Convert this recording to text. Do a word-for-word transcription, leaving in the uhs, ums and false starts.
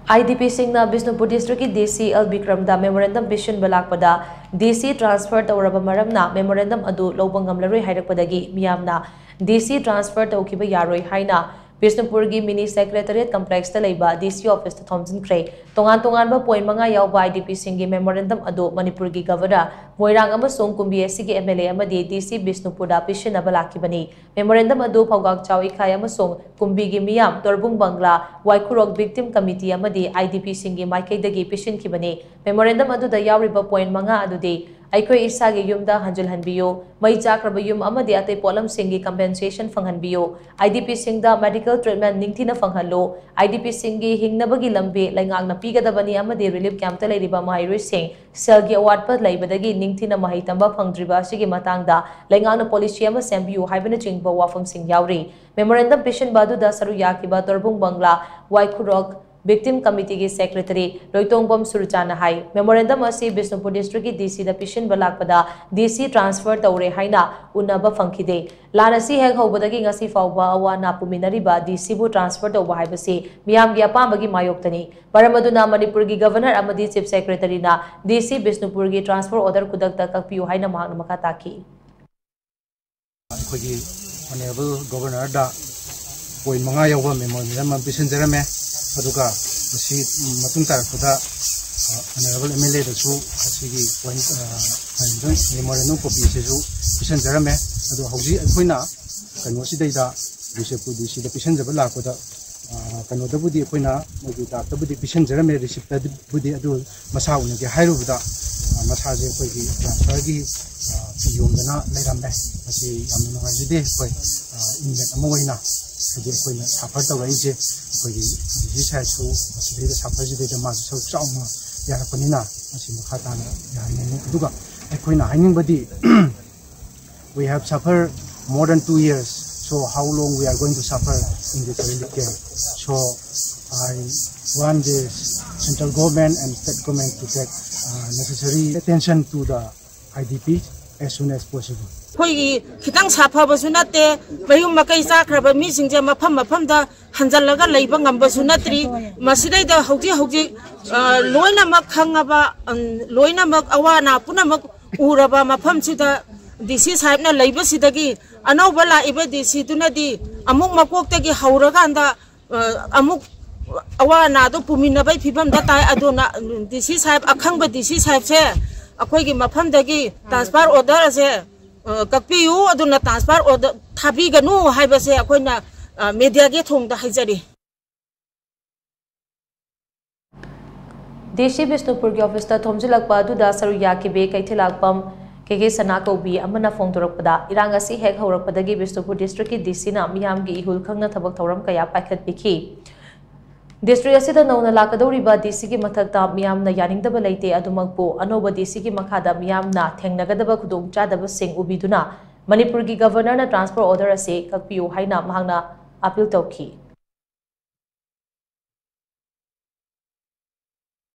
IDPꯁꯤꯡꯅ ꯕꯤꯁꯅꯨꯄꯨꯔ ꯗꯤꯁꯇ꯭ꯔꯤꯛꯀꯤ DC L ꯕꯤꯀ꯭ꯔꯝꯗ memorandum ꯄꯤꯁꯤꯟꯕ ꯂꯥꯛꯄꯗ, DC transfer ꯇꯧꯔꯕ ꯃꯔꯝꯅ ꯃꯦꯃꯣꯔꯦꯟꯗꯝ ꯑꯗꯨ ꯂꯧꯕ ꯉꯝꯂꯔꯣꯏ ꯍꯥꯏꯔꯛꯄꯗꯒꯤ ꯃꯤꯌꯥꯝꯅ DC transfer ꯇꯧꯈꯤꯕ ꯌꯥꯔꯣꯏ ꯍꯥꯏꯅ ꯕꯤꯁꯅꯨꯄꯨꯔꯒꯤ mini secretariat complexꯇ ꯂꯩꯕ DC officeꯇ ꯊꯣꯝꯖꯤꯟꯈ꯭ꯔꯦ꯫ ꯇꯣꯉꯥꯟ ꯇꯣꯉꯥꯟꯕ point ꯃꯉꯥ ꯌꯥꯎꯕ IDPꯁꯤꯡꯒꯤ ꯃꯦꯃꯣꯔꯦꯟꯗꯝ ꯑꯗꯨ ꯃꯅꯤꯄꯨꯔꯒꯤ ꯒꯚꯔꯅꯔ, ꯃꯣꯏꯔꯥꯡ ꯑꯃꯁꯨꯡ ꯀꯨꯝꯕꯤ ꯑꯁꯤꯒꯤ MLA ꯑꯃꯗꯤ DC ꯕꯤꯁꯅꯨꯄꯨꯔꯗ ꯄꯤꯁꯤꯟꯅꯕ ꯂꯥꯛꯈꯤꯕꯅꯤ꯫ ꯃꯦꯃꯣꯔꯦꯟꯗꯝ ꯑꯗꯨ ꯐꯧꯒꯥꯛꯆꯥꯎ ꯏꯈꯥꯏ ꯑꯃꯁꯨꯡ ꯀꯨꯝꯕꯤꯒꯤ ꯃꯤꯌꯥꯝ, ꯇꯣꯔꯕꯨꯡ ꯕꯪꯒ꯭ꯂꯥ, ꯋꯥꯏꯈꯨꯔꯣꯛ Victim Committee ꯑꯃꯗꯤ IDPꯁꯤꯡꯒꯤ ꯃꯥꯏꯀꯩꯗꯒꯤ ꯄꯤꯁꯤꯟꯈꯤꯕꯅꯤ꯫ ꯃꯦꯃꯣꯔꯦꯟꯗꯝ ꯑꯗꯨꯗ ꯌꯥꯎꯔꯤꯕ point ꯃꯉꯥ ꯑꯗꯨꯗꯤ, ꯑꯩꯈꯣꯏ ꯏꯁꯥꯒꯤ ꯌꯨꯝꯗ ꯍꯟꯖꯤꯜꯍꯟꯕꯤꯌꯨ, ꯃꯩ ꯆꯥꯛꯈ꯭ꯔꯕ ꯌꯨꯝ ꯑꯃꯗꯤ ꯑꯇꯩ ꯄꯣꯠꯂꯝꯁꯤꯡꯒꯤ compensation ꯐꯪꯍꯟꯕꯤꯌꯨ, IDPꯁꯤꯡꯗ medical treatment ꯅꯤꯡꯊꯤꯅ ꯐꯪꯍꯜꯂꯨ, IDPꯁꯤꯡꯒꯤ ꯍꯤꯡꯅꯕꯒꯤ ꯂꯝꯕꯤ ꯂꯩꯉꯥꯛꯅ ꯄꯤꯒꯗꯕꯅꯤ ꯑꯃꯗꯤ relief campꯇ ꯂꯩꯔꯤꯕ ꯃꯍꯩꯔꯣꯏꯁꯤꯡ ꯁꯦꯜꯒꯤ ꯑꯋꯥꯠꯄ ꯂꯩꯕꯗꯒꯤ ꯅꯤꯡꯊꯤꯅ ꯃꯍꯩ ꯇꯝꯕ ꯐꯪꯗ꯭ꯔꯤꯕ ꯑꯁꯤꯒꯤ ꯃꯇꯥꯡꯗ ꯂꯩꯉꯥꯛꯅ policy ꯑꯃ ꯁꯦꯝꯕꯤꯌꯨ ꯍꯥꯏꯕꯅꯆꯤꯡꯕ ꯋꯥꯐꯝꯁꯤꯡ ꯌꯥꯎꯔꯤ꯫ Memorandum ꯄꯤꯁꯤꯟꯕ ꯑꯗꯨꯗ ꯁꯔꯨꯛ ꯌꯥꯈꯤꯕ ꯇꯣꯔꯕꯨꯡ ꯕꯪꯒ꯭ꯂꯥ, ꯋꯥꯏꯈꯨꯔꯣꯛ Victim Committeeꯒꯤ secretary ꯂꯣꯏꯇꯣꯡꯕꯝ ꯁꯨꯔꯆꯥꯅ ꯍꯥꯏ, memorandum ꯑꯁꯤ ꯕꯤꯁꯅꯨꯄꯨꯔ districtꯀꯤ DCꯗ ꯄꯤꯁꯤꯟꯕ ꯂꯥꯛꯄꯗ DC transfer ꯇꯧꯔꯦ ꯍꯥꯏꯅ ꯎꯅꯕ ꯐꯪꯈꯤꯗꯦ꯫ ꯂꯥꯟ ꯑꯁꯤ ꯍꯦꯛ ꯍꯧꯕꯗꯒꯤ ꯉꯁꯤ ꯐꯥꯎꯕ ꯑꯋꯥ ꯑꯅꯥ ꯄꯨꯃꯤꯟꯅꯔꯤꯕ DCꯕꯨ transfer ꯇꯧꯕ ꯍꯥꯏꯕꯁꯤ ꯃꯤꯌꯥꯝꯒꯤ ꯑꯄꯥꯝꯕꯒꯤ ꯃꯥꯌꯣꯛꯇꯅꯤ꯫ ꯃꯔꯝ ꯑꯗꯨꯅ ꯃꯅꯤꯄꯨꯔꯒꯤ governor ꯑꯃꯗꯤ chief secretaryꯅ DC ꯕꯤꯁꯅꯨꯄꯨꯔꯒꯤ transfer order ꯈꯨꯗꯛꯇ ꯀꯛꯄꯤꯌꯨ ꯍꯥꯏꯅ ꯃꯍꯥꯛꯅ ꯃꯈꯥ ꯇꯥꯈꯤ꯫ ꯑꯩꯈꯣꯏꯒꯤ honourable governorꯗ point ꯃꯉꯥ ꯌꯥꯎꯕ memorandum ꯑꯃ ꯄꯤꯁꯤꯟꯖꯔꯝꯃꯦ꯫ ꯑꯗꯨꯒ ꯃꯁꯤ ꯃꯇꯨꯡ ꯇꯥꯔꯛꯄꯗ honourable MLAꯗꯁꯨ ꯑꯁꯤꯒꯤ point memorandum copy ꯑꯁꯤꯁꯨ ꯄꯤꯁꯤꯟꯖꯔꯝꯃꯦ꯫ ꯑꯗꯣ ꯍꯧꯖꯤꯛ ꯑꯩꯈꯣꯏꯅ ꯀꯩꯅꯣꯁꯤꯗꯩꯗ ꯕꯤꯁꯦꯄꯨꯔ DCꯗ ꯄꯤꯁꯤꯟꯖꯕ ꯂꯥꯛꯄꯗ ꯀꯩꯅꯣꯗꯕꯨꯗꯤ ꯑꯩꯈꯣꯏꯅ ꯃꯣꯏꯒꯤ ꯗꯥꯛꯇꯕꯨꯗꯤ ꯄꯤꯁꯤꯟꯖꯔꯝꯃꯦ, receiptꯕꯨꯗꯤ, ꯑꯗꯨ ꯃꯁꯥ ꯎꯅꯒꯦ ꯍꯥꯏꯔꯨꯕꯗ ꯃꯁꯥꯁꯦ ꯑꯩꯈꯣꯏꯒꯤ transferꯒꯤ ꯐꯤ ꯌꯣꯝꯗꯅ ꯂꯩꯔꯝꯃꯦ꯫ ꯃꯁꯤ ꯌꯥꯝꯅ ꯅꯨꯡꯉꯥꯏꯖꯗꯦ꯫ ꯑꯩꯈꯣꯏ inmate ꯑꯃ ꯑꯣꯏꯅ ꯍꯥꯏꯗꯤ ꯑꯩꯈꯣꯏꯅ suffer ꯇꯧꯔꯛꯏꯁꯦ ꯑꯩꯈꯣꯏꯒꯤ DCꯁꯨ ꯃꯁꯤꯗꯩꯗ sufferꯁꯤꯗꯩꯗ ꯃꯥꯁꯨ ꯁꯔꯨꯛ ꯆꯥꯎꯅ ꯌꯥꯔꯛꯄꯅꯤꯅ ꯃꯁꯤ ꯃꯈꯥ ꯇꯥꯅ ꯌꯥꯍꯟꯅꯤꯡꯉꯤ꯫ ꯑꯗꯨꯒ ꯑꯩꯈꯣꯏꯅ ꯍꯥꯏꯅꯤꯡꯕꯗꯤ, we have suffered more than two years, so how long we are going to suffer in this relief camp? So I want the central government and state government to take necessary attention to the IDP. as soon as possible. ꯑꯩꯈꯣꯏꯒꯤ ꯈꯤꯇꯪ ꯁꯥꯐꯕꯁꯨ ꯅꯠꯇꯦ, ꯃꯌꯨꯝ ꯃꯀꯩ ꯆꯥꯈ꯭ꯔꯕ ꯃꯤꯁꯤꯡꯁꯦ ꯃꯐꯝ ꯃꯐꯝꯗ ꯍꯟꯖꯜꯂꯒ ꯂꯩꯕ ꯉꯝꯕꯁꯨ ꯅꯠꯇ꯭ꯔꯤ꯫ ꯃꯁꯤꯗꯩꯗ ꯍꯧꯖꯤꯛ ꯍꯧꯖꯤꯛ ꯑ, ꯂꯣꯏꯅꯃꯛ ꯈꯪꯉꯕ, ꯎꯝ, ꯂꯣꯏꯅꯃꯛ ꯑꯋꯥ ꯑꯅꯥ ꯄꯨꯝꯅꯃꯛ ꯎꯔꯕ ꯃꯐꯝꯁꯤꯗ ꯗꯤ ꯁꯤ ꯁꯥꯍꯦꯕꯅ ꯂꯩꯕꯁꯤꯗꯒꯤ ꯑꯅꯧꯕ ꯂꯥꯛꯏꯕ ꯗꯤ ꯁꯤꯗꯨꯅꯗꯤ ꯑꯃꯨꯛ ꯃꯀꯣꯛꯇꯒꯤ ꯍꯧꯔꯀꯥꯟꯗ ꯑ, ꯑꯃꯨꯛ ꯑꯋꯥ ꯑꯅꯥꯗꯣ ꯄꯨꯃꯤꯟꯅꯕꯒꯤ ꯐꯤꯕꯝꯗ ꯇꯥꯏ꯫ ꯑꯗꯨꯅ ꯗꯤ ꯁꯤ ꯁꯥꯍꯦꯕ, ꯑꯈꯪꯕ ꯗꯤ ꯁꯤ ꯁꯥꯍꯦꯕꯁꯦ ꯑꯩꯈꯣꯏꯒꯤ ꯃꯐꯝꯗꯒꯤ transfer order ꯑꯁꯦ, ꯑ, ꯀꯛꯄꯤꯌꯨ, ꯑꯗꯨꯅ transfer order ꯊꯥꯕꯤꯒꯅꯨ ꯍꯥꯏꯕꯁꯦ ꯑꯩꯈꯣꯏꯅ, ꯑ, ꯃꯦꯗꯤꯌꯥꯒꯤ ꯊꯣꯡꯗ ꯍꯥꯏꯖꯔꯤ꯫ ꯗꯤ ꯁꯤ ꯕꯤꯁꯅꯨꯄꯨꯔꯒꯤ ꯑꯣꯐꯤꯁꯇ ꯊꯣꯝꯖꯤꯜꯂꯛꯄ ꯑꯗꯨꯗ ꯁꯔꯨꯛ ꯌꯥꯈꯤꯕꯤ ꯀꯩꯊꯦꯜꯂꯥꯛꯄꯝ ꯀꯦ ꯀꯦ ꯁꯅꯥ ꯀꯧꯕꯤ ꯑꯃꯅ ꯐꯣꯡꯗꯣꯔꯛꯄꯗ, ꯏꯔꯥꯡ ꯑꯁꯤ ꯍꯦꯛ ꯍꯧꯔꯛꯄꯗꯒꯤ ꯕꯤꯁꯅꯨꯄꯨꯔ ꯗꯤꯁꯇ꯭ꯔꯤꯛꯀꯤ ꯗꯤ ꯁꯤꯅ ꯃꯤꯌꯥꯝꯒꯤ ꯏꯍꯨꯜ ꯈꯪꯅ ꯊꯕꯛ ꯊꯧꯔꯝ ꯀꯌꯥ ꯄꯥꯏꯈꯠꯄꯤꯈꯤ꯫ ꯗꯤꯁꯇ꯭ꯔꯤꯛ ꯑꯁꯤꯗ ꯅꯧꯅ ꯂꯥꯛꯀꯗꯧꯔꯤꯕ ꯗꯤ ꯁꯤꯒꯤ ꯃꯊꯛꯇ ꯃꯤꯌꯥꯝꯅ ꯌꯥꯅꯤꯡꯗꯕ ꯂꯩꯇꯦ꯫ ꯑꯗꯨꯃꯛꯄꯨ ꯑꯅꯧꯕ ꯗꯤ ꯁꯤꯒꯤ ꯃꯈꯥꯗ ꯃꯤꯌꯥꯝꯅ ꯊꯦꯡꯅꯒꯗꯕ ꯈꯨꯗꯣꯡꯆꯥꯗꯕꯁꯤꯡ ꯎꯕꯤꯗꯨꯅ ꯃꯅꯤꯄꯨꯔꯒꯤ ꯒꯕꯔꯅꯔꯅ transfer order ꯑꯁꯤ ꯀꯛꯄꯤꯌꯨ ꯍꯥꯏꯅ ꯃꯍꯥꯛꯅ appeal ꯇꯧꯈꯤ꯫